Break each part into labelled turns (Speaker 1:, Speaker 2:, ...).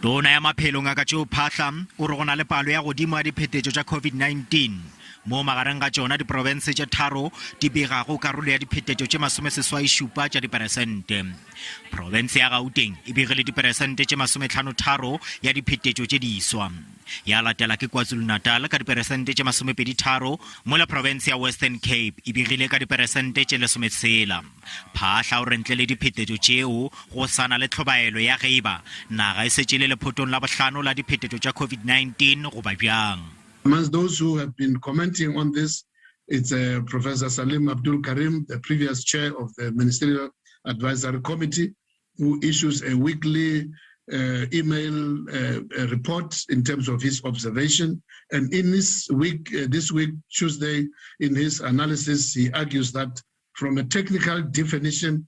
Speaker 1: Tona ya Maphelo Ngaka Joe Phaahla o re go na le palo ya godimo ya diphetetšo tša COVID-19 moo magareng ga tšona diprofense tše tharo di begago karolo ya diphetetšo tše masomeseswai-šupa tša diperesente. Profense ya Gauteng e begile diperesente tše masometlhano-tharo ya diphetetšo tše diswa, ya latela ke KwaZulu-Natal ka diperesente tše masomepedi-tharo mola profense ya Western Cape e begile ka diperesente tše lesometshela. Phaahla o re ntle le diphetetšo tšeo, go sa na le tlhobaelo ya ge e ba naga e setše e le lephotong la bohlano la diphetetšo tša COVID-19 goba bjang.
Speaker 2: Amongst those who have been commenting on this, it's uh, Professor Salim Abdool Karim, the previous chair of the Ministerial Advisory Committee, who issues a weekly uh, email uh, report in terms of his observation. And in this week, uh, this week, Tuesday, in his analysis, he argues that from a technical definition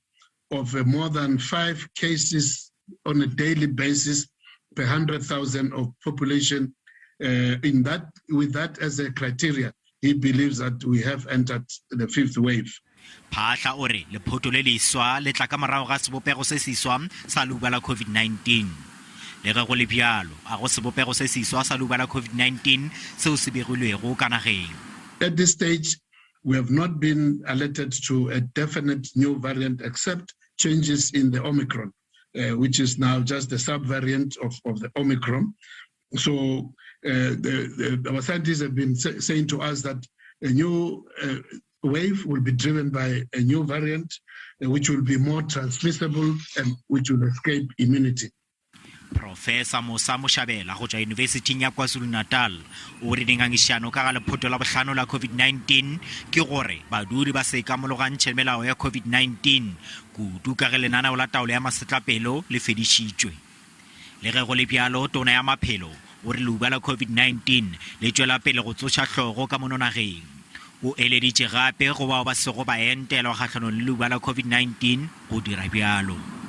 Speaker 2: of uh, more than five cases on a daily basis per 100,000 of population, uh, in that, with that as a criteria, he believes that we have entered the fifth wave.
Speaker 1: Phaahla o re lephoto le leswa le tla ka morago ga sebopego se seswa sa leuba la COVID-19. Le ge go le bjalo, a go sebopego se seswa sa leuba la COVID-19 seo se begilwego ka nageng.
Speaker 2: At this stage, we have not been alerted to a definite new variant except changes in the Omicron, uh, which is now just the subvariant of, of the Omicron. So uh, the, the, our scientists have been say, saying to us that a new uh, wave will be driven by a new variant, uh, which will be more transmissible and which will escape immunity.
Speaker 1: Profesa Mosa Moshabela go tšwa Yunibesithing ya KwaZulu-Natal o re dingangišano ka ga lephoto la bohlano la COVID-19 ke gore badudi ba se ikamologantšhe melao ya COVID-19 kudu ka ge lenaneo la taolo ya masetlapelo le fedišitšwe. Le ge go le bjalo, Tona ya Maphelo o re leuba la COVID-19 le tšwela pele go tsoša hlogo ka mono nageng. O eleditše gape go bao ba sego ba entelwa kgahlanong le leuba la COVID-19 go dira bjalo.